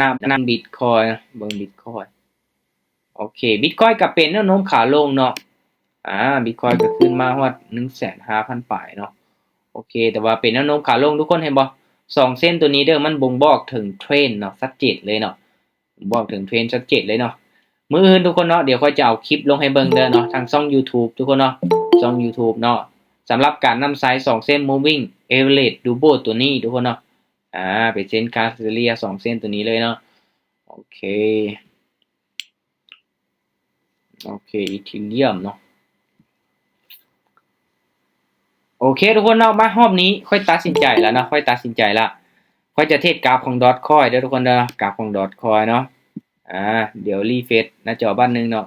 ນຳ ນຳບິດຄອຍ ເບິ່ງບິດຄອຍ. ໂອເຄ ບິດຄອຍກໍເປັນແນວໂນ້ມຂາລົງເນາະ. ອາ ບິດຄອຍກໍຂຶ້ນມາຮອດໜຶ່ງແສນຫ້າພັນປາຍເນາະ. ໂອເຄ ແຕ່ວ່າເປັນແນວໂນ້ມຂາລົງ ທຸກຄົນເຫັນບໍ່? ສອງເສັ້ນໂຕນີ້ເດີ ມັນບົ່ງບອກເຖິງເທຣນເນາະ ຊັດເຈນເລີຍເນາະ. ບອກເຖິງເທຣນຊັດເຈນເລີຍເນາະ. ມື້ອື່ນທຸກຄົນເນາະ ດຽວຂ້ອຍຈະເອົາຄລິບລົງໃຫ້ເບິ່ງເດີເນາະ ທາງຊ່ອງ YouTube ທຸກຄົນເນາະ ຊ່ອງ YouTube ເນາະ ສຳລັບການນຳໃຊ້ສອງເສັ້ນ Moving Average Double ຕົວນີ້ທຸກຄົນເນາະ. ອາ ເປັນເສັ້ນຄ່າສະເລ່ຍສອງເສັ້ນຕົວນີ້ເລີຍເນາະ. ໂອເຄ ໂອເຄ Ethereum ເນາະ. ໂອເຄ ທຸກຄົນເນາະ ມາຮອບນີ້ຂ້ອຍຕັດສິນໃຈແລ້ວເນາະ ຂ້ອຍຕັດສິນໃຈແລ້ວ. ຂ້ອຍຈະເທຣດກາຟຂອງ Dogecoin ເດີທຸກຄົນເດີ ກາຟຂອງ Dogecoin ເນາະ. ອາ ດຽວ refresh ໜ້າຈໍບາດໜຶ່ງເນາະ.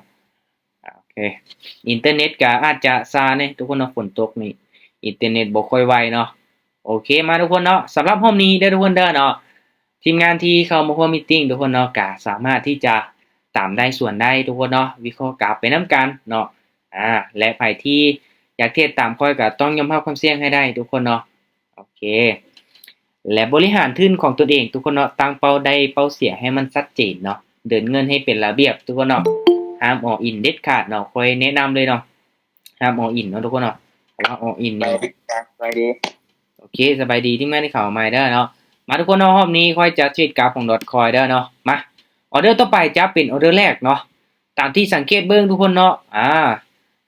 ໂອເຄ ອິນເຕີເນັດກໍອາດຈະຊ້າແດ່ທຸກຄົນເນາະ ຝົນຕົກນີ້ ອິນເຕີເນັດບໍ່ຄ່ອຍໄວເນາະ. ໂອເຄ ມາທຸກຄົນເນາະ ສຳລັບຮອບນີ້ເດີທຸກຄົນເດີເນາະ ທີມງານທີ່ເຂົ້າມາຮ່ວມມີດຕິງທຸກຄົນເນາະ ກໍສາມາດທີ່ຈະຕາມໄດ້ສ່ວນໄດ້ທຸກຄົນເນາະ ວິເຄາະກາຟໄປນຳກັນເນາະ. ອາ ແລະ ໃຜທີ່ຢາກເທຣດຕາມຂ້ອຍກໍຕ້ອງຍອມຮັບຄວາມສ່ຽງໃຫ້ໄດ້ທຸກຄົນເນາະ. ໂອເຄ ແລະ ບໍລິຫານທຶນຂອງຕົນເອງທຸກຄົນເນາະ ຕັ້ງເປົ້າໄດ້ເປົ້າເສຍໃຫ້ມັນຊັດເຈນເນາະ ເດີນເງິນໃຫ້ເປັນລະບຽບທຸກຄົນເນາະ. ຫ້າມ all in ເດັດຂາດເນາະ ຂ້ອຍແນະນຳເລີຍເນາະ ຫ້າມ all in ເນາະທຸກຄົນເນາະ ເພາະວ່າ all in ນີ້ ສະບາຍດີ ໂອເຄ ສະບາຍດີ ທີມງານທີ່ເຂົ້າມາໃໝ່ເດີເນາະ. ມາທຸກຄົນເນາະ ຮອບນີ້ຂ້ອຍຈະເທຣດກາຟຂອງ Dogecoin ເດີເນາະ. ມາ ອໍເດີຕໍ່ໄປຈະເປັນອໍເດີແລກເນາະ. ຕາມທີ່ສັງເກດເບິ່ງທຸກຄົນເນາະ ອາ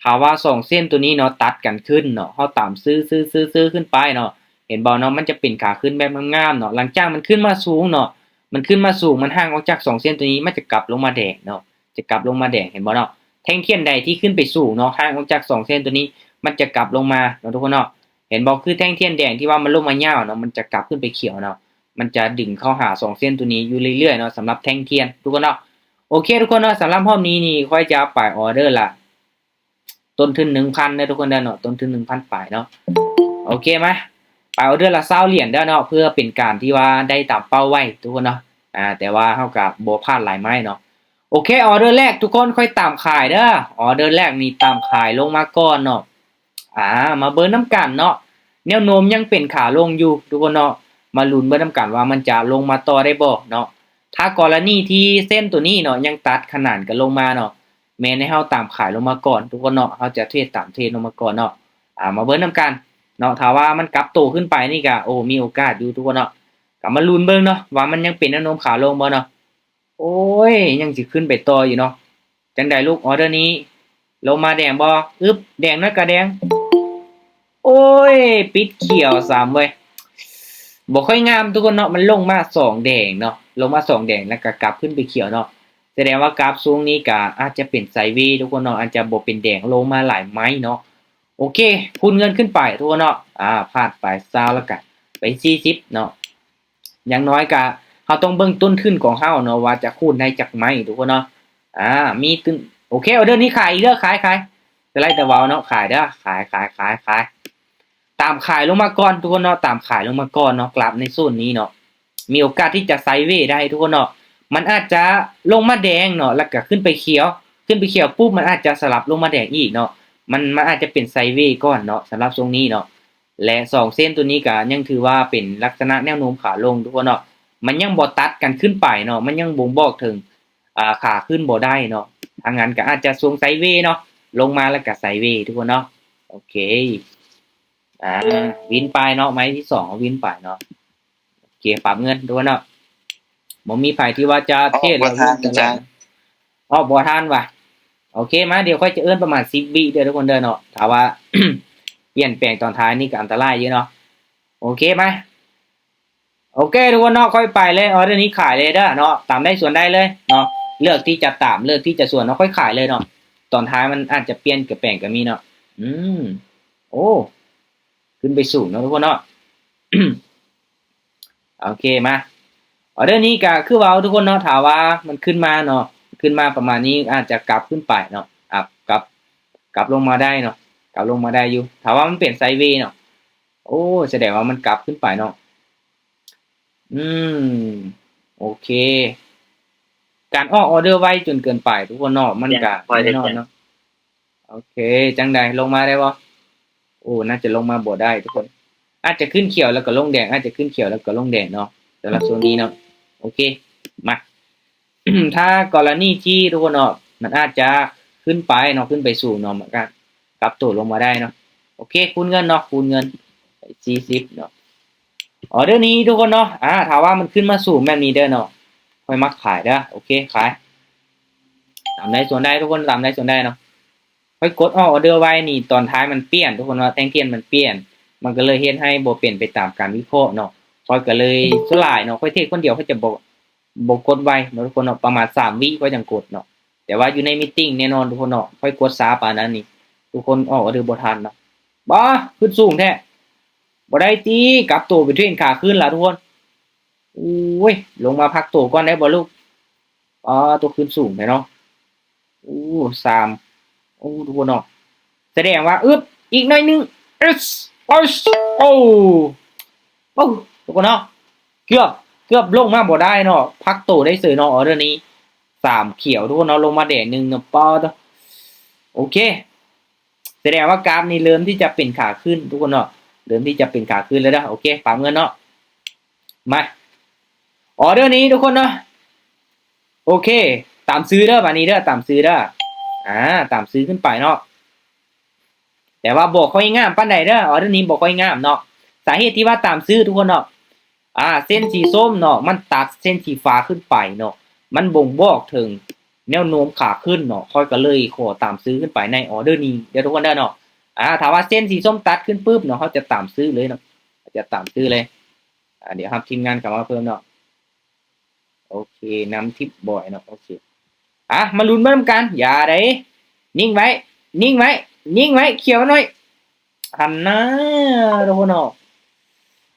ຖ້າວ່າສອງເສັ້ນໂຕນີ້ເນາະ ຕັດກັນຂຶ້ນເນາະ ເຮົາຕາມຊື້ ຊື້ ຊື້ ຊື້ຂຶ້ນໄປເນາະ ເຫັນບໍ່ເນາະ ມັນຈະເປັນຂາຂຶ້ນແບບງາມໆເນາະ. ຫຼັງຈາກມັນຂຶ້ນມາສູງເນາະ ມັນຂຶ້ນມາສູງ ມັນຫ່າງອອກຈາກສອງເສັ້ນໂຕນີ້ ມັນຈະກັບລົງມາແດງເນາະ ຈະກັບລົງມາແດງ ເຫັນບໍ່ເນາະ. ແທ່ງທຽນໃດທີ່ຂຶ້ນໄປສູງເນາະ ຫ່າງອອກຈາກສອງເສັ້ນໂຕນີ້ ມັນຈະກັບລົງມາເນາະທຸກຄົນເນາະ. ເຫັນບໍ່ ຄືແທ່ງທຽນແດງທີ່ວ່າມັນລົງມາຍາວເນາະ ມັນຈະກັບຂຶ້ນໄປຂຽວເນາະ ມັນຈະດຶງເຂົ້າຫາສອງເສັ້ນໂຕນີ້ຢູ່ເລື້ອຍໆເນາະ ສຳລັບແທ່ງທຽນທຸກຄົນເນາະ. ໂອເຄທຸກຄົນເນາະ ສຳລັບຮອບນີ້ນີ້ ຂ້ອຍຈະໄປອໍເດີລະ ຕົ້ນທຶນໜຶ່ງພັນເດີທຸກຄົນເດີເນາະ ຕົ້ນທຶນໜຶ່ງພັນປາຍເນາະ. ໂອເຄ ມາ ໄປອໍເດີລະຊາວຫຼຽນເດີເນາະ ເພື່ອເປັນການທີ່ວ່າໄດ້ຕາມເປົ້າໄວ້ທຸກຄົນເນາະ. ອາ ແຕ່ວ່າເຮົາກໍບໍ່ພາດຫຼາຍໄມ້ເນາະ. ໂອເຄ ອໍເດີແລກທຸກຄົນ ຂ້ອຍຕາມຂາຍເດີ ອໍເດີແລກນີ້ຕາມຂາຍລົງມາກ່ອນເນາະ. ອາ ມາເບິ່ງນຳກັນເນາະ ແນວໂນ້ມຍັງເປັນຂາລົງຢູ່ທຸກຄົນເນາະ. ມາລຸ້ນເບິ່ງນຳກັນວ່າມັນຈະລົງມາຕໍ່ໄດ້ບໍ່ເນາະ. ຖ້າກໍລະນີທີ່ເສັ້ນໂຕນີ້ເນາະ ຍັງຕັດຂະໜານກັນລົງມາເນາະ ແມ່ນໃຫ້ເຮົາຕາມຂາຍລົງມາກ່ອນທຸກຄົນເນາະ ເຮົາຈະເທຣດຕາມເທຣນລົງມາກ່ອນເນາະ. ອາ ມາເບິ່ງນຳກັນເນາະ ຖ້າວ່າມັນກັບໂຕຂຶ້ນໄປນີ້ກະ ໂອ້ ມີໂອກາດຢູ່ທຸກຄົນເນາະ. ກະມາລຸ້ນເບິ່ງເນາະ ວ່າມັນຍັງເປັນແນວໂນ້ມຂາລົງບໍ່ເນາະ. ໂອ້ຍ ຍັງຊິຂຶ້ນໄປຕໍ່ຢູ່ເນາະ. ຈັ່ງໃດລູກ ອໍເດີນີ້ລົງມາແດງບໍ່? ອຶບ ແດງໜ້ອຍກະແດງ. ໂອ້ຍ ປິດຂຽວຊ້ຳເວີຍ ບໍ່ຄ່ອຍງາມທຸກຄົນເນາະ. ມັນລົງມາສອງແດງເນາະ ລົງມາສອງແດງ ແລ້ວກະກັບຂຶ້ນໄປຂຽວເນາະ. ສະແດງວ່າກາຟຊ່ວງນີ້ກະອາດຈະເປັນໄຊເວທຸກຄົນເນາະ ອາດຈະບໍ່ເປັນແດງລົງມາຫຼາຍໄມ້ເນາະ. ໂອເຄ ຄູນເງິນຂຶ້ນໄປທຸກຄົນເນາະ. ອາ ພາດໄປຊາວ ແລ້ວກະໄປສີ່ສິບເນາະ. ຢ່າງໜ້ອຍກະເຮົາຕ້ອງເບິ່ງຕົ້ນທຶນຂອງເຮົາເນາະ ວ່າຈະຄູນໄດ້ຈັກໄມ້ທຸກຄົນເນາະ. ອາ ມີທຶນ ໂອເຄ ອໍເດີນີ້ຂາຍອີກເດີ ຂາຍ ຂາຍ ແຕ່ໄລ່ແຕ່ເວົ້າເນາະ ຂາຍເດີ ຂາຍ ຂາຍ ຂາຍ ຂາຍ. ຕາມຂາຍລົງມາກ່ອນທຸກຄົນເນາະ ຕາມຂາຍລົງມາກ່ອນເນາະ. ກຣາຟໃນໂຊນນີ້ເນາະ ມີໂອກາດທີ່ຈະໄຊເວໄດ້ທຸກຄົນເນາະ. ມັນອາດຈະລົງມາແດງເນາະ ແລ້ວກະຂຶ້ນໄປຂຽວ ຂຶ້ນໄປຂຽວປຸບ ມັນອາດຈະສະຫຼັບລົງມາແດງອີກເນາະ. ມັນ ມັນອາດຈະເປັນໄຊເວກ່ອນເນາະ ສຳລັບຊ່ວງນີ້ເນາະ. ແລະ ສອງເສັ້ນໂຕນີ້ກະຍັງຖືວ່າເປັນລັກສະນະແນວໂນ້ມຂາລົງທຸກຄົນເນາະ. ມັນຍັງບໍ່ຕັດກັນຂຶ້ນໄປເນາະ ມັນຍັງບົ່ງບອກເຖິງ ອາ ຂາຂຶ້ນບໍ່ໄດ້ເນາະ. ຖ້າງນັ້ນກະອາດຈະຊົງໄຊເວເນາະ ລົງມາແລ້ວກະໄຊເວທຸກຄົນເນາະ. ໂອເຄ ອາ ວິນໄປເນາະ ໄມ້ທີສອງ ວິນໄປເນາະ. ໂອເຄ ປັບເງິນທຸກຄົນເນາະ. ບໍ່ມີໃຜທີ່ວ່າຈະເທຣດແລ້ວວິນຕະຫຼອດ ອອກບໍ່ທັນຫວາ. ໂອເຄ ມາ ດຽວຂ້ອຍຈະເອີ້ນປະມານສິບວິເດີທຸກຄົນເດີເນາະ. ຖ້າວ່າປ່ຽນແປງຕອນທ້າຍນີ້ກະອັນຕະລາຍຢູ່ເນາະ. ໂອເຄ ມາ ໂອເຄທຸກຄົນເນາະ ຂ້ອຍໄປເລີຍ ອໍເດີນີ້ຂາຍເລີຍເດີເນາະ. ຕາມໄດ້ສ່ວນໄດ້ເລີຍເນາະ ເລືອກທີ່ຈະຕາມ ເລືອກທີ່ຈະສ່ວນເນາະ ຂ້ອຍຂາຍເລີຍເນາະ. ຕອນທ້າຍມັນອາດຈະປ່ຽນກະແປງກະມີເນາະ. ອືມ ໂອ້ ຂຶ້ນໄປສູງເນາະທຸກຄົນເນາະ. ໂອເຄ ມາ ອໍເດີນີ້ກະຄືເວົ້າທຸກຄົນເນາະ ຖ້າວ່າມັນຂຶ້ນມາເນາະ ຂຶ້ນມາປະມານນີ້ອາດຈະກັບຂຶ້ນໄປເນາະ ອາ ກັບ ກັບລົງມາໄດ້ເນາະ ກັບລົງມາໄດ້ຢູ່ ຖ້າວ່າມັນເປັນໄຊເວເນາະ. ໂອ້ ສະແດງວ່າມັນກັບຂຶ້ນໄປເນາະ. ອືມ ໂອເຄ ການອອກອໍເດີໄວຈົນເກີນໄປທຸກຄົນເນາະ ມັນກະແນ່ນອນເນາະ. ໂອເຄ ຈັ່ງໃດ ລົງມາໄດ້ບໍ່? ໂອ້ ໜ້າຈະລົງມາບໍ່ໄດ້ທຸກຄົນ. ອາດຈະຂຶ້ນຂຽວແລ້ວກໍລົງແດງ ອາດຈະຂຶ້ນຂຽວແລ້ວກໍລົງແດງເນາະ ສຳລັບໂຊນນີ້ເນາະ. ໂອເຄ ມາ ຖ້າກໍລະນີທີ່ທຸກຄົນເນາະ ມັນອາດຈະຂຶ້ນໄປເນາະ ຂຶ້ນໄປສູງເນາະ ມັນກໍກັບໂຕລົງມາໄດ້ເນາະ. ໂອເຄ ຄູນເງິນເນາະ ຄູນເງິນໄປສີ່ສິບເນາະ. ອໍເດີນີ້ທຸກຄົນເນາະ ອາ ຖ້າວ່າມັນຂຶ້ນມາສູງແບບນີ້ເດີເນາະ ຂ້ອຍມັກຂາຍເດີ. ໂອເຄ ຂາຍ ຕາມໃດສ່ວນໃດທຸກຄົນ ຕາມໃດສ່ວນໃດເນາະ. ຂ້ອຍກົດອອກອໍເດີໄວນີ້ ຕອນທ້າຍມັນປ່ຽນທຸກຄົນເນາະ ແທ່ງທຽນມັນປ່ຽນ ມັນກໍເລີຍເຮັດໃຫ້ບໍ່ເປັນໄປຕາມການວິເຄາະເນາະ. ຂ້ອຍກໍເລີຍ ສ່ວນຫຼາຍເນາະ ຂ້ອຍເທຣດຄົນດຽວ ຂ້ອຍຈະບໍ່ ບໍ່ກົດໄວເນາະທຸກຄົນເນາະ ປະມານສາມວິຂ້ອຍຈັ່ງກົດເນາະ. ແຕ່ວ່າຢູ່ໃນມີດຕິງແນ່ນອນທຸກຄົນເນາະ ຂ້ອຍກົດຊ້າປານນັ້ນນີ້ ທຸກຄົນອອກອໍເດີບໍ່ທັນເນາະ. ບາ ຂຶ້ນສູງແທ້ ບໍ່ໄດ້ຕິ ກັບໂຕໄປເທຣນຂາຂຶ້ນລະທຸກຄົນ. ໂອ້ຍ ລົງມາພັກໂຕກ່ອນໄດ້ບໍ່ລູກ? ອໍ ໂຕຂຶ້ນສູງແທ້ເນາະ. ໂອ້ ສາມ ໂອ້ ທຸກຄົນເນາະ ສະແດງວ່າ ອຶບ ອີກໜ້ອຍໜຶ່ງ ເອັດ ໂອ້ ໂອ້ ທຸກຄົນເນາະ ເກືອບ ເກືອບລົງມາບໍ່ໄດ້ເນາະ ພັກໂຕໄດ້ເສີຍເນາະ. ອໍເດີນີ້ສາມຂຽວທຸກຄົນເນາະ ລົງມາແດງໜຶ່ງເນາະ ປາດ ໂອເຄ ສະແດງວ່າກາບນີ້ເລີ່ມທີ່ຈະເປັນຂາຂຶ້ນທຸກຄົນເນາະ ເລີ່ມທີ່ຈະເປັນຂາຂຶ້ນແລ້ວເດີ. ໂອເຄ ປາບເງິນເນາະ ມາ ອໍເດີນີ້ທຸກຄົນເນາະ. ໂອເຄ ຕາມຊື້ເດີ ບາດນີ້ເດີ ຕາມຊື້ເດີ ອາ ຕາມຊື້ຂຶ້ນໄປເນາະ ແຕ່ວ່າບໍ່ຄ່ອຍງາມປານໃດເດີ ອໍເດີນີ້ບໍ່ຄ່ອຍງາມເນາະ. ສາເຫດທີ່ວ່າຕາມຊື້ທຸກຄົນເນາະ ອາ ເສັ້ນສີສົ້ມເນາະ ມັນຕັດເສັ້ນສີຟ້າຂຶ້ນໄປເນາະ ມັນບົ່ງບອກເຖິງແນວໂນ້ມຂາຂຶ້ນເນາະ ຂ້ອຍກໍເລີຍຂໍຕາມຊື້ຂຶ້ນໄປໃນອໍເດີນີ້ເດີທຸກຄົນເດີເນາະ. ອາ ຖ້າວ່າເສັ້ນສີສົ້ມຕັດຂຶ້ນປຶບເນາະ ເຮົາຈະຕາມຊື້ເລີຍເນາະ ເຮົາຈະຕາມຊື້ເລີຍ. ອາ ດຽວຮັບທີມງານເຂົ້າມາເພີ່ມເນາະ. ໂອເຄ ນຳທິບບອຍເນາະ ໂອເຄ ອາ ມາລຸ້ນມານຳກັນ ຢ່າໃດ ນິ່ງໄວ້ ນິ່ງໄວ້ ນິ່ງໄວ້ ຂຽວໜ້ອຍ ຫັ້ນນາ ທຸກຄົນເນາະ.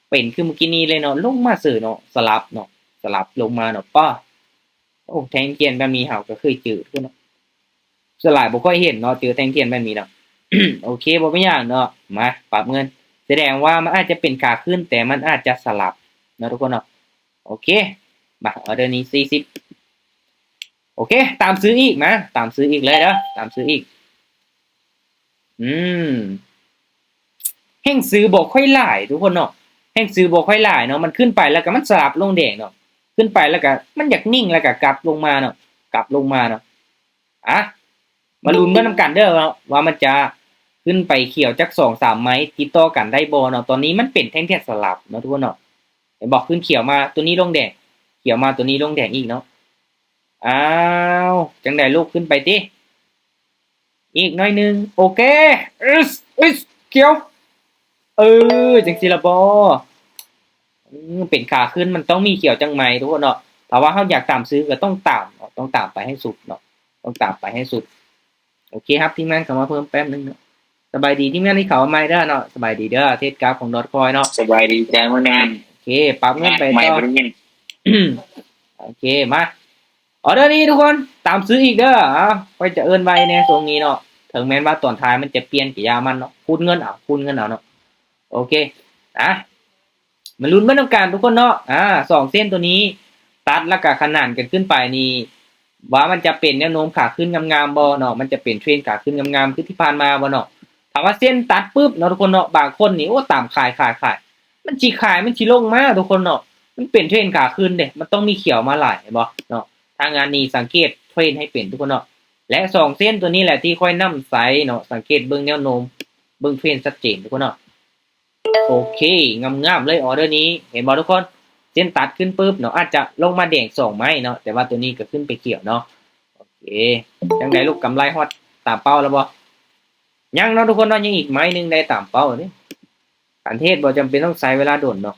ເປັນຄືມື້ກີ້ນີ້ເລີຍເນາະ ລົງມາເສີຍເນາະ ສະຫຼັບເນາະ ສະຫຼັບລົງມາເນາະ ປ້າ ໂອ້ ແທ່ງທຽນແບບນີ້ເຮົາກໍເຄີຍເຈີທຸກຄົນເນາະ ສ່ວນຫຼາຍບໍ່ຄ່ອຍເຫັນເນາະ ເຈີແທ່ງທຽນແບບນີ້ເນາະ. ໂອເຄ ບໍ່ເປັນຫຍັງເນາະ ມາປັບເງິນ ສະແດງວ່າມັນອາດຈະເປັນຂາຂຶ້ນ ແຕ່ມັນອາດຈະສະຫຼັບເນາະທຸກຄົນເນາະ. ໂອເຄ ມາ ອໍເດີນີ້ສີ່ສິບ ໂອເຄ ຕາມຊື້ອີກ ມາ ຕາມຊື້ອີກເລີຍເດີ ຕາມຊື້ອີກ. ອືມ ແຮງຊື້ບໍ່ຄ່ອຍຫຼາຍທຸກຄົນເນາະ ແຮງຊື້ບໍ່ຄ່ອຍຫຼາຍເນາະ ມັນຂຶ້ນໄປແລ້ວກໍມັນສະຫຼັບລົງແດງເນາະ ຂຶ້ນໄປແລ້ວກໍມັນຢາກນິ່ງແລ້ວກໍກັບລົງມາເນາະ ກັບລົງມາເນາະ. ອາ ມາລຸ້ນເບິ່ງນຳກັນເດີເນາະ ວ່າມັນຈະຂຶ້ນໄປຂຽວຈັກສອງສາມໄມ້ຕິດຕໍ່ກັນໄດ້ບໍ່ເນາະ. ຕອນນີ້ມັນເປັນແທ່ງທຽນສະຫຼັບເນາະທຸກຄົນເນາະ ເຫັນບໍ່ ຂຶ້ນຂຽວມາ ໂຕນີ້ລົງແດງ ຂຽວມາ ໂຕນີ້ລົງແດງອີກເນາະ. ອ້າວ ຈັ່ງໃດລູກ ຂຶ້ນໄປຕິ ອີກໜ້ອຍໜຶ່ງ ໂອເຄ ອຶດ ອຶດ ຂຽວ ເອີ ຈັ່ງຊີ້ລະບໍ ອືມ ເປັນຂາຂຶ້ນມັນຕ້ອງມີຂຽວຈັ່ງໃໝ່ທຸກຄົນເນາະ. ຖ້າວ່າເຮົາຢາກຕາມຊື້ກໍຕ້ອງຕາມເນາະ ຕ້ອງຕາມໄປໃຫ້ສຸດເນາະ ຕ້ອງຕາມໄປໃຫ້ສຸດ. ໂອເຄ ຮັບທີມງານເຂົ້າມາເພີ່ມແປັບໜຶ່ງເນາະ. ສະບາຍດີທີມງານທີ່ເຂົ້າມາໃໝ່ເດີເນາະ ສະບາຍດີເດີ ເທດກາຟຂອງດອດຄອຍເນາະ ສະບາຍດີຈ້າ ມາແນມ ໂອເຄ ປັບເງິນໄປຕໍ່ ໂອເຄ ມາ ອໍເດີນີ້ທຸກຄົນ ຕາມຊື້ອີກເດີ. ເອົ້າ ຂ້ອຍຈະເອີ້ນໄວແດ່ຊ່ວງນີ້ເນາະ ເຖິງແມ່ນວ່າຕອນທ້າຍມັນຈະປ່ຽນກະຢ່າມັນເນາະ ຄູນເງິນເອົາ ຄູນເງິນເອົາເນາະ. ໂອເຄ ອາ ມາລຸ້ນເບິ່ງນຳກັນທຸກຄົນເນາະ. ອາ ສອງເສັ້ນໂຕນີ້ຕັດແລ້ວກະຂະໜານກັນຂຶ້ນໄປນີ້ ວ່າມັນຈະເປັນແນວໂນ້ມຂາຂຶ້ນງາມໆບໍ່ເນາະ ມັນຈະເປັນເທຣນຂາຂຶ້ນງາມໆຄືທີ່ຜ່ານມາບໍ່ເນາະ. ຖ້າວ່າເສັ້ນຕັດປຶບເນາະທຸກຄົນເນາະ ບາງຄົນນີ້ ໂອ້ ຕາມຂາຍ ຂາຍ ຂາຍ ມັນຊິຂາຍ ມັນຊິລົງມາທຸກຄົນເນາະ ມັນເປັນເທຣນຂາຂຶ້ນເດ້ ມັນຕ້ອງມີຂຽວມາຫຼາຍ ເຫັນບໍ່ເນາະ. ທາງງານນີ້ສັງເກດເທຣນໃຫ້ເປັນທຸກຄົນເນາະ ແລະ ສອງເສັ້ນໂຕນີ້ແຫຼະທີ່ຂ້ອຍນຳໃຊ້ເນາະ ສັງເກດເບິ່ງແນວໂນ້ມ ເບິ່ງເທຣນຊັດເຈນທຸກຄົນເນາະ. ໂອເຄ ງາມໆເລີຍອໍເດີນີ້ ເຫັນບໍ່ທຸກຄົນ ເສັ້ນຕັດຂຶ້ນປຶບເນາະ ອາດຈະລົງມາແດງສອງໄມ້ເນາະ ແຕ່ວ່າໂຕນີ້ກໍຂຶ້ນໄປຂຽວເນາະ. ໂອເຄ ຈັ່ງໃດລູກ ກຳໄລຮອດຕາມເປົ້າແລ້ວບໍ່? ຍັງເນາະທຸກຄົນເນາະ ຍັງອີກໄມ້ໜຶ່ງໄດ້ຕາມເປົ້າເດ້. ການເທຣດບໍ່ຈຳເປັນຕ້ອງໃຊ້ເວລາດົນເນາະ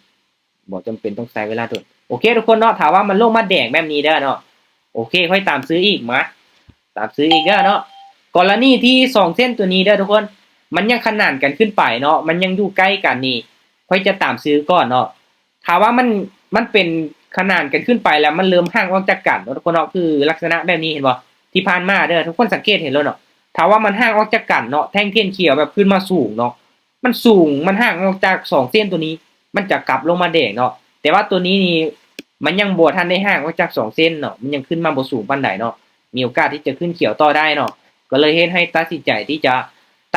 ບໍ່ຈຳເປັນຕ້ອງໃຊ້ເວລາດົນ. ໂອເຄທຸກຄົນເນາະ ຖ້າວ່າມັນລົງມາແດງແບບນີ້ເດີເນາະ ໂອເຄ ຂ້ອຍຕາມຊື້ອີກ ມາ ຕາມຊື້ອີກເດີເນາະ. ກໍລະນີທີ່ສອງເສັ້ນໂຕນີ້ເດີທຸກຄົນ ມັນຍັງຂະໜານກັນຂຶ້ນໄປເນາະ ມັນຍັງຢູ່ໃກ້ກັນນີ້ ຂ້ອຍຈະຕາມຊື້ກ່ອນເນາະ. ຖ້າວ່າມັນ ມັນເປັນຂະໜານກັນຂຶ້ນໄປແລ້ວ ມັນເລີ່ມຫ່າງອອກຈາກກັນເນາະທຸກຄົນເນາະ ຄືລັກສະນະແບບນີ້ ເຫັນບໍ່? ທີ່ຜ່ານມາເດີ ທຸກຄົນສັງເກດເຫັນໂລດເນາະ ຖ້າວ່າມັນຫ່າງອອກຈາກກັນເນາະ ແທ່ງທຽນຂຽວແບບຂຶ້ນມາສູງເນາະ ມັນສູງ ມັນຫ່າງອອກຈາກສອງເສັ້ນໂຕນີ້ ມັນຈະກັບລົງມາແດງເນາະ. ແຕ່ວ່າໂຕນີ້ນີ້ ມັນຍັງບໍ່ທັນໄດ້ຫ່າງອອກຈາກສອງເສັ້ນເນາະ ມັນຍັງຂຶ້ນມາບໍ່ສູງປານໃດເນາະ ມີໂອກາດທີ່ຈະຂຶ້ນຂຽວຕໍ່ໄດ້ເນາະ. ກໍເລີຍເຮັດໃຫ້ຕັດສິນໃຈທີ່ຈະ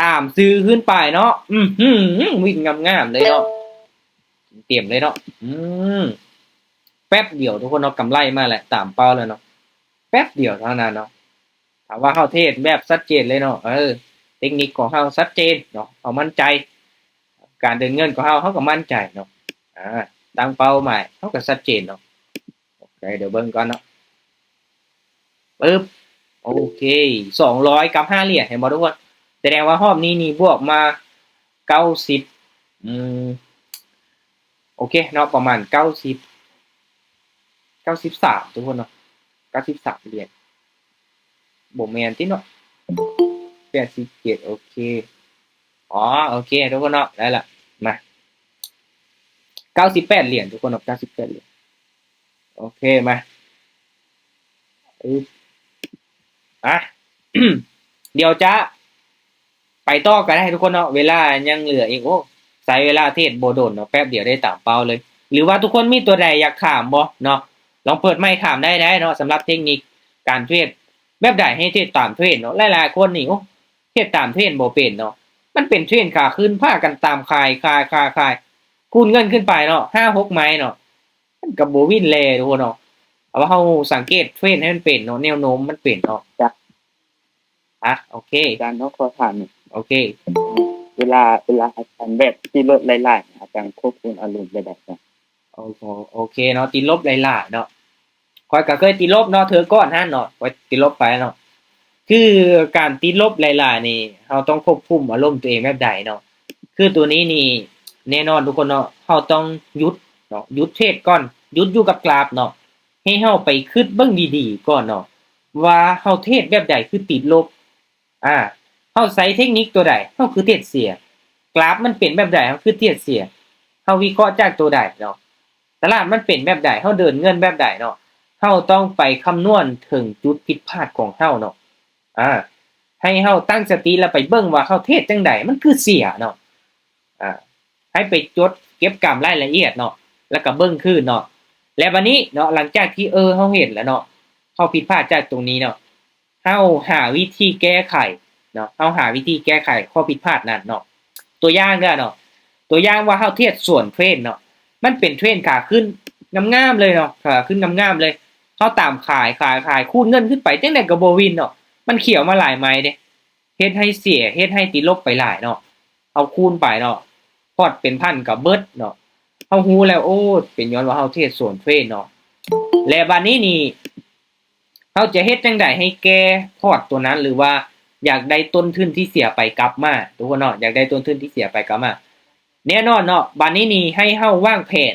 ຕາມຊື້ຂຶ້ນໄປເນາະ. ອືຫື ວິນງາມໆເລີຍເນາະ ເຕັມເລີຍເນາະ. ອືມ ແປັບດຽວທຸກຄົນເນາະ ກຳໄລມາແລ້ວ ຕາມເປົ້າແລ້ວເນາະ ແປັບດຽວເທົ່ານັ້ນເນາະ. ຖ້າວ່າເຮົາເທຣດແບບຊັດເຈນເລີຍເນາະ ເອີ ເຕັກນິກຂອງເຮົາຊັດເຈນເນາະ ເຮົາໝັ້ນໃຈ ການເດີນເງິນຂອງເຮົາ ເຮົາກໍໝັ້ນໃຈເນາະ ອາ ຕັ້ງເປົ້າໝາຍເຮົາກໍຊັດເຈນເນາະ. ໂອເຄ ດຽວເບິ່ງກ່ອນເນາະ ປຶບ ໂອເຄ ສອງຮ້ອຍກັບຫ້າຫຼຽນ ເຫັນບໍ່ທຸກຄົນ? ສະແດງວ່າຮອບນີ້ນີ້ບວກມາເກົ້າສິບ ອືມ ໂອເຄເນາະ ປະມານເກົ້າສິບ ເກົ້າສິບສາມທຸກຄົນເນາະ ເກົ້າສິບສາມຫຼຽນ ບໍ່ແມ່ນຕິເນາະ ແປດສິບເຈັດ ໂອເຄ ອໍ ໂອເຄທຸກຄົນເນາະ ໄດ້ລະ ມາ ເກົ້າສິບແປດຫຼຽນທຸກຄົນເນາະ ເກົ້າສິບແປດຫຼຽນ ໂອເຄ ມາ ອຶບ ອ່ະ ດຽວຈະໄປຕໍ່ກໍໄດ້ທຸກຄົນເນາະ ເວລາຍັງເຫຼືອອີກ ໂອ້ ໃຊ້ເວລາເທຣດບໍ່ດົນເນາະ ແປັບດຽວໄດ້ຕາມເປົ້າເລີຍ. ຫຼືວ່າທຸກຄົນມີຕົວໃດຢາກຖາມບໍ່ເນາະ ລອງເປີດໄມຖາມໄດ້ ໄດ້ເນາະ ສຳລັບເຕັກນິກການເທຣດ ແບບໃດໃຫ້ເທຣດຕາມເທຣນເນາະ. ຫຼາຍໆຄົນນີ້ ໂອ້ ເທຣດຕາມເທຣນບໍ່ເປັນເນາະ ມັນເປັນເທຣນຂາຂຶ້ນ ພາກັນຕາມຂາຍ ຂາຍ ຂາຍ ຂາຍ ຄູນເງິນຂຶ້ນໄປເນາະ ຫ້າຫົກໄມ້ເນາະ ມັນກໍບໍ່ວິນແລທຸກຄົນເນາະ. ເອົາວ່າເຮົາສັງເກດເທຣນໃຫ້ມັນເປັນເນາະ ແນວໂນ້ມມັນເປັນເນາະ ອະ ໂອເຄ ອາຈານເນາະ ຂໍຖາມ ໂອເຄ ເວລາ ເວລາອາຈານແບບຕິດລົບຫຼາຍໆ ອາຈານຄວບຄຸມອາລົມແບບໃດ? ໂອ ໂອເຄເນາະ ຕິດລົບຫຼາຍໆເນາະ ຂ້ອຍກໍເຄີຍຕິດລົບເນາະ ເທື່ອກ່ອນຫັ້ນເນາະ ຂ້ອຍຕິດລົບໄປເນາະ. ຄືການຕິດລົບຫຼາຍໆນີ້ ເຮົາຕ້ອງຄວບຄຸມອາລົມຕົວເອງແບບໃດເນາະ? ຄືຕົວນີ້ນີ້ ແນ່ນອນທຸກຄົນເນາະ ເຮົາຕ້ອງຢຸດເນາະ ຢຸດເທຣດກ່ອນ ຢຸດຢູ່ກັບກຣາຟເນາະ ໃຫ້ເຮົາໄປຄິດເບິ່ງດີໆກ່ອນເນາະ ວ່າເຮົາເທຣດແບບໃດຄືຕິດລົບ ອາ ເຮົາໃຊ້ເຕັກນິກຕົວໃດ ເຮົາຄືເທຣດເສຍ ກຣາຟມັນເປັນແບບໃດ ເຮົາຄືເທຣດເສຍ ເຮົາວິເຄາະຈາກຕົວໃດເນາະ ຕະຫຼາດມັນເປັນແບບໃດ ເຮົາເດີນເງິນແບບໃດເນາະ ເຮົາຕ້ອງໄປຄຳນວນເຖິງຈຸດຜິດພາດຂອງເຮົາເນາະ ອາ ໃຫ້ເຮົາຕັ້ງສະຕິ ແລ້ວໄປເບິ່ງວ່າເຮົາເທຣດຈັ່ງໃດ ມັນຄືເສຍເນາະ ອາ ໃຫ້ໄປຈົດເກັບກຳລາຍລະອຽດເນາະ ແລ້ວກໍເບິ່ງຄືນເນາະ. ແລ້ວບັດນີ້ເນາະ ຫຼັງຈາກທີ່ ເອີ ເຮົາເຫັນແລ້ວເນາະ ເຮົາຜິດພາດຈາກຕົງນີ້ເນາະ ເຮົາຫາວິທີແກ້ໄຂເນາະ ເຮົາຫາວິທີແກ້ໄຂຂໍ້ຜິດພາດນັ້ນເນາະ. ຕົວຢ່າງເດີເນາະ ຕົວຢ່າງວ່າເຮົາເທຣດສວນເທຣນເນາະ ມັນເປັນເທຣນຂາຂຶ້ນງາມໆເລີຍເນາະ ຂາຂຶ້ນງາມໆເລີຍ ເຮົາຕາມຂາຍ ຂາຍ ຂາຍ ຄູນເງິນຂຶ້ນໄປ ຈັ່ງໃດກໍບໍ່ວິນເນາະ ມັນຂຽວມາຫຼາຍໄມ້ເດ້ ເຮັດໃຫ້ເສຍ ເຮັດໃຫ້ຕິດລົບໄປຫຼາຍເນາະ ເຮົາຄູນໄປເນາະ ພອດເປັນພັນກໍເບິດເນາະ ເຮົາຮູ້ແລ້ວ ໂອ້ ເປັນຍ້ອນວ່າເຮົາເທຣດສວນເທຣນເນາະ. ແລະບັດນີ້ນີ້ ເຮົາຈະເຮັດຈັ່ງໃດໃຫ້ແກ້ພອດຕົວນັ້ນ ຫຼືວ່າຢາກໄດ້ຕົ້ນທຶນທີ່ເສຍໄປກັບມາ ທຸກຄົນເນາະ ຢາກໄດ້ຕົ້ນທຶນທີ່ເສຍໄປກັບມາ ແນ່ນອນເນາະ ບັດນີ້ນີ້ໃຫ້ເຮົາວາງແຜນ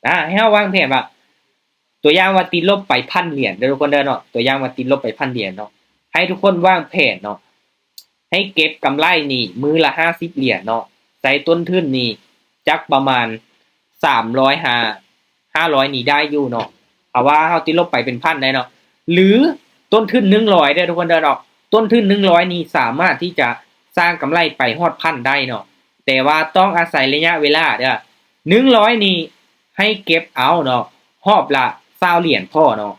ອາ ໃຫ້ເຮົາວາງແຜນວ່າ ຕົວຢ່າງວ່າຕິດລົບໄປພັນຫຼຽນເດີທຸກຄົນເດີເນາະ ຕົວຢ່າງວ່າຕິດລົບໄປພັນຫຼຽນເນາະ ໃຫ້ທຸກຄົນວາງແຜນເນາະ ໃຫ້ເກັບກຳໄລນີ້ມື້ລະຫ້າສິບຫຼຽນເນາະ ໃສ່ຕົ້ນທຶນນີ້ຈັກປະມານສາມຮ້ອຍຫາຫ້າຮ້ອຍນີ້ໄດ້ຢູ່ເນາະ ເພາະວ່າເຮົາຕິດລົບໄປເປັນພັນໄດ້ເນາະ ຫຼືຕົ້ນທຶນໜຶ່ງຮ້ອຍເດີທຸກຄົນເດີເນາະ ຕົ້ນທຶນໜຶ່ງຮ້ອຍນີ້ສາມາດທີ່ຈະສ້າງກຳໄລໄປຮອດພັນໄດ້ເນາະ ແຕ່ວ່າຕ້ອງອາໄສໄລຍະເວລາເດີ ໜຶ່ງຮ້ອຍນີ້ໃຫ້ເກັບເອົາເນາະ ຮອບລະຊາວຫຼຽນພໍເນາະ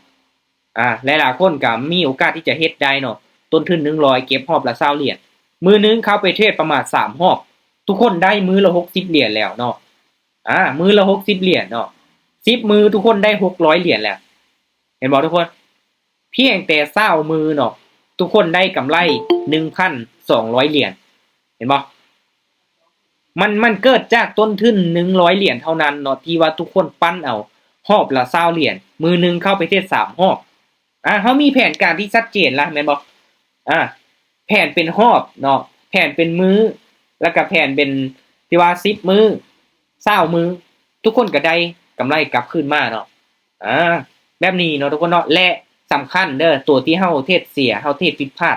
ອາ ຫຼາຍໆຄົນກໍມີໂອກາດທີ່ຈະເຮັດໄດ້ເນາະ ຕົ້ນທຶນໜຶ່ງຮ້ອຍເກັບຮອບລະຊາວຫຼຽນ ມື້ໜຶ່ງເຂົ້າໄປເທຣດປະມານສາມຮອບ ທຸກຄົນໄດ້ມື້ລະຫົກສິບຫຼຽນແລ້ວເນາະ ອາ ມື້ລະຫົກສິບຫຼຽນເນາະ ສິບມື້ທຸກຄົນໄດ້ຫົກຮ້ອຍຫຼຽນແລ້ວ ເຫັນບໍ່ທຸກຄົນ? ພຽງແຕ່ຊາວມື້ເນາະ ທຸກຄົນໄດ້ກຳໄລໜຶ່ງພັນສອງຮ້ອຍຫຼຽນ ເຫັນບໍ່? ມັນ ມັນເກີດຈາກຕົ້ນທຶນໜຶ່ງຮ້ອຍຫຼຽນເທົ່ານັ້ນເນາະ ທີ່ວ່າທຸກຄົນປັ້ນເອົາຮອບລະຊາວຫຼຽນ ມື້ໜຶ່ງເຂົ້າໄປເທຣດສາມຮອບ ອາ ເຮົາມີແຜນການທີ່ຊັດເຈນລະ ແມ່ນບໍ່? ອາ ແຜນເປັນຮອບເນາະ ແຜນເປັນມື້ ແລ້ວກະແຜນເປັນທີ່ວ່າສິບມື້ ຊາວມື້ ທຸກຄົນກະໄດ້ກຳໄລກັບຄືນມາເນາະ ອາ ແບບນີ້ເນາະທຸກຄົນເນາະ ແລະສຳຄັນເດີ ໂຕທີ່ເຮົາເທຣດເສຍ ເຮົາເທຣດຜິດພາດ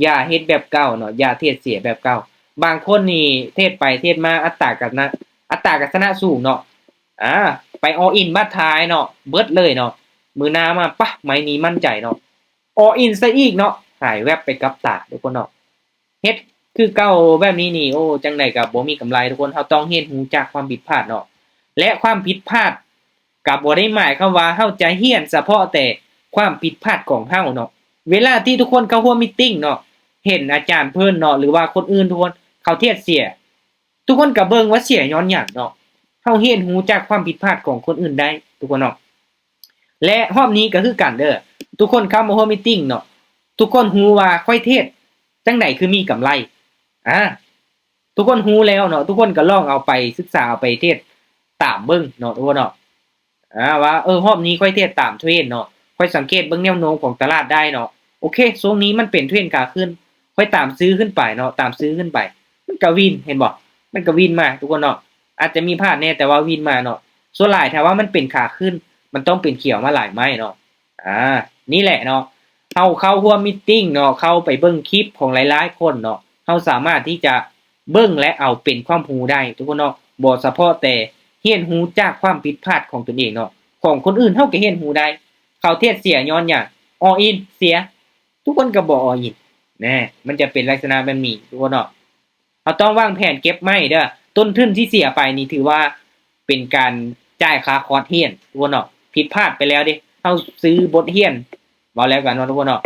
ຢ່າເຮັດແບບເກົ່າເນາະ ຢ່າເທຣດເສຍແບບເກົ່າ. ບາງຄົນນີ້ເທຣດໄປເທຣດມາ ອັດຕາກະຊະນະ ອັດຕາກະຊະນະສູງເນາະ ອາ ໄປ all in ບາດທ້າຍເນາະ ເບິດເລີຍເນາະ ມື້ໜ້າມາ ປະ ໄມ້ນີ້ໝັ້ນໃຈເນາະ all in ຊະອີກເນາະ ຫາຍແວັບໄປກັບຕາທຸກຄົນເນາະ. ເຮັດຄືເກົ່າແບບນີ້ນີ້ ໂອ້ ຈັ່ງໃດກໍບໍ່ມີກຳໄລທຸກຄົນ. ເຮົາຕ້ອງຮຽນຮູ້ຈາກຄວາມຜິດພາດເນາະ ແລະຄວາມຜິດພາດກໍບໍ່ໄດ້ໝາຍຄວາມວ່າເຮົາຈະຮຽນສະເພາະແຕ່ຄວາມຜິດພາດຂອງເຮົາເນາະ. ເວລາທີ່ທຸກຄົນເຂົ້າຮ່ວມມີດຕິງເນາະ ເຫັນອາຈານເພິ່ນເນາະ ຫຼືວ່າຄົນອື່ນທຸກຄົນເຂົາເທດເສຍ ທຸກຄົນກໍເບິ່ງວ່າເສຍຍ້ອນຫຍັງເນາະ. ເຮົາຮຽນຮູ້ຈາກຄວາມຜິດພາດຂອງຄົນອື່ນໄດ້ທຸກຄົນເນາະ. ແລະຮອບນີ້ກໍຄືກັນເດີ ທຸກຄົນເຂົ້າມາຮ່ວມມີດຕິງເນາະ ທຸກຄົນຮູ້ວ່າຂ້ອຍເທຣດຈັ່ງໃດຄືມີກຳໄລ ອາ ທຸກຄົນຮູ້ແລ້ວເນາະ ທຸກຄົນກໍລອງເອົາໄປສຶກສາ ເອົາໄປເທຣດຕາມເບິ່ງເນາະ ທຸກຄົນເນາະ ອາ ວ່າ ເອີ ຮອບນີ້ຂ້ອຍເທຣດຕາມເທຣນເນາະ ຂ້ອຍສັງເກດເບິ່ງແນວໂນ້ມຂອງຕະຫຼາດໄດ້ເນາະ ໂອເຄ ຊ່ວງນີ້ມັນເປັນເທຣນຂາຂຶ້ນ ຂ້ອຍຕາມຊື້ຂຶ້ນໄປເນາະ ຕາມຊື້ຂຶ້ນໄປ ມັນກໍວິນ ເຫັນບໍ່ ມັນກໍວິນມາ ທຸກຄົນເນາະ ອາດຈະມີພາດແດ່ ແຕ່ວ່າວິນມາເນາະ ສ່ວນຫຼາຍຖ້າວ່າມັນເປັນຂາຂຶ້ນ ມັນຕ້ອງເປັນຂຽວມາຫຼາຍໄມ້ເນາະ ອາ ນີ້ແຫຼະເນາະ ເຮົາເຂົ້າຮ່ວມມີດຕິງເນາະ ເຂົ້າໄປເບິ່ງຄລິບຂອງຫຼາຍໆຄົນເນາະ ເຮົາສາມາດທີ່ຈະເບິ່ງ ແລະ ເອົາເປັນຄວາມຮູ້ໄດ້ ທຸກຄົນເນາະ ບໍ່ສະເພາະແຕ່ຮຽນຮູ້ຈາກຄວາມຜິດພາດຂອງຕົນເອງເນາະ ຂອງຄົນອື່ນເຮົາກໍຮຽນຮູ້ໄດ້ ເຂົາເທຣດເສຍຍ້ອນຫຍັງ ອອນອິນເສຍ ທຸກຄົນກໍບໍ່ອອນອິນ ແນ່ ມັນຈະເປັນລັກສະນະແບບນີ້ ທຸກຄົນເນາະ ເຮົາຕ້ອງວາງແຜນເກັບໄມ້ເດີ ຕົ້ນທຶນທີ່ເສຍໄປນີ້ຖືວ່າເປັນການຈ່າຍຄ່າຄອດຮຽນ ທຸກຄົນເນາະ ຜິດພາດໄປແລ້ວເດ້ ເຮົາຊື້ບົດຮຽນ ເວົ້າແລ້ວກັນເນາະ ທຸກຄົນເນາະ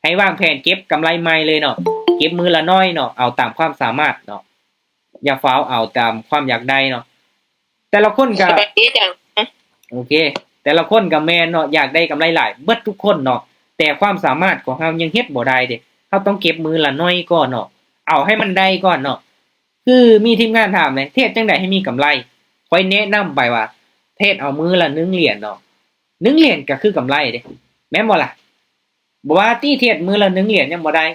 ໃຫ້ວາງແຜນເກັບກຳໄລໃໝ່ເລີຍເນາະ ເກັບມື້ລະໜ້ອຍເນາະ ເອົາຕາມຄວາມສາມາດເນາະ ຢ່າຟ້າວເອົາຕາມຄວາມຢາກໄດ້ເນາະ ແຕ່ລະຄົນກໍ ສະບາຍດີຈັ່ງ ໂອເຄ ແຕ່ລະຄົນກໍແມ່ນເນາະ ຢາກໄດ້ກຳໄລຫຼາຍເບິດທຸກຄົນເນາະ ແຕ່ຄວາມສາມາດຂອງເຮົາຍັງເຮັດບໍ່ໄດ້ເດ້ ເຮົາຕ້ອງເກັບມື້ລະໜ້ອຍກ່ອນເນາະ ເອົາໃຫ້ມັນໄດ້ກ່ອນເນາະ ຄືມີທີມງານຖາມເດ້ ເທຣດຈັ່ງໃດໃຫ້ມີກຳໄລ ຂ້ອຍແນະນຳໄປວ່າ ເທຣດເອົາມື້ລະໜຶ່ງຫຼຽນເນາະ ໜຶ່ງຫຼຽນກໍຄືກຳໄລເດ້ ແມ່ນບໍ່ລະ? ບໍ່ວ່າຕິເທຣດມື້ລະໜຶ່ງຫຼຽນຍັງບໍ່ໄດ້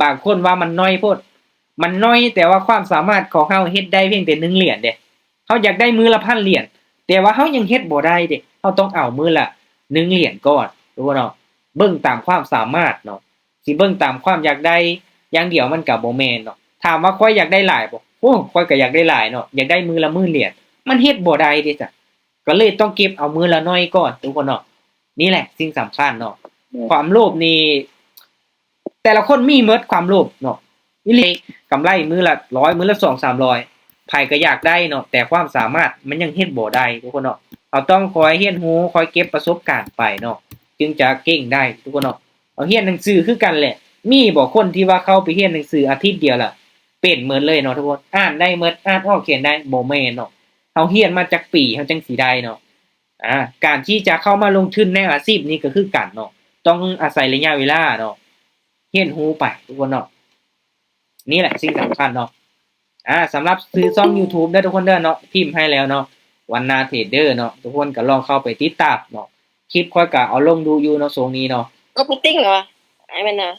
ບາງຄົນວ່າມັນໜ້ອຍໂພດ ມັນໜ້ອຍ ແຕ່ວ່າຄວາມສາມາດຂອງເຮົາເຮັດໄດ້ພຽງແຕ່ໜຶ່ງຫຼຽນເດ້ ເຮົາຢາກໄດ້ມື້ລະພັນຫຼຽນ ແຕ່ວ່າເຮົາຍັງເຮັດບໍ່ໄດ້ເດ້ ເຮົາຕ້ອງເອົາມື້ລະໜຶ່ງຫຼຽນກ່ອນ ຮູ້ເນາະ ເບິ່ງຕາມຄວາມສາມາດເນາະ ຊິເບິ່ງຕາມຄວາມຢາກໄດ້ຢ່າງດຽວມັນກໍບໍ່ແມ່ນເນາະ ຖາມວ່າຂ້ອຍຢາກໄດ້ຫຼາຍບໍ່? ໂອ້ ຂ້ອຍກໍຢາກໄດ້ຫຼາຍເນາະ ຢາກໄດ້ມື້ລະໝື່ນຫຼຽນ ມັນເຮັດບໍ່ໄດ້ເດ້ຈ້ະ ກໍເລີຍຕ້ອງເກັບເອົາມື້ລະໜ້ອຍກ່ອນ ທຸກຄົນເນາະ ນີ້ແຫຼະສິ່ງສຳຄັນເນາະ ອືມ ຄວາມໂລບນີ້ ແຕ່ລະຄົນມີໝົດຄວາມໂລບເນາະ ອີ່ຫຼີ ກຳໄລມື້ລະຮ້ອຍ ມື້ລະສອງສາມຮ້ອຍ ໃຜກໍຢາກໄດ້ເນາະ ແຕ່ຄວາມສາມາດມັນຍັງເຮັດບໍ່ໄດ້ ທຸກຄົນເນາະ ເຮົາຕ້ອງຄອຍຮຽນຮູ້ ຄອຍເກັບປະສົບການໄປເນາະ ຈຶ່ງຈະເກັ່ງໄດ້ ທຸກຄົນເນາະ ເຮົາຮຽນໜັງສືຄືກັນແຫຼະ ມີບໍ່ຄົນທີ່ວ່າເຂົ້າໄປຮຽນໜັງສືອາທິດດຽວລະເປັນໝົດເລີຍເນາະ ທຸກຄົນ ອ່ານໄດ້ໝົດ ອ່ານອອກຂຽນໄດ້ ບໍ່ແມ່ນເນາະ ເຮົາຮຽນມາຈັກປີ ເຮົາຈັ່ງຊິໄດ້ເນາະ ອາ ການທີ່ຈະເຂົ້າມາລົງທຶນໃນອາຊີບນີ້ກໍຄືກັນເນາະ ຕ້ອງອາໄສໄລຍະເວລາເນາະ ຮຽນຮູ້ໄປ ທຸກຄົນເນາະ ນີ້ແຫຼະສິ່ງສຳຄັນເນາະ ອາ ສຳລັບຊື່ຊ່ອງຢູທູບເດີ ທຸກຄົນເດີເນາະ ພິມໃຫ້ແລ້ວເນາະ ວັນນາເທຣດເດີເນາະ ທຸກຄົນກໍລອງເຂົ້າໄປຕິດຕາມເນາະ ຄລິບຂ້ອຍກໍເອົາລົງດຸຢູ່ເນາະ ຊ່ວງນີ້ເນາະ ກໍບໍ່ຕິງຫວາ ອ້າຍແມ່ນນະ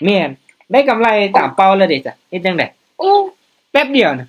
ແມ່ນ ໄດ້ກຳໄລຕາມເປົ້າແລ້ວເດຈະ ເຮັດຈັ່ງໃດ ໂອ້ ແປັບດຽວນະ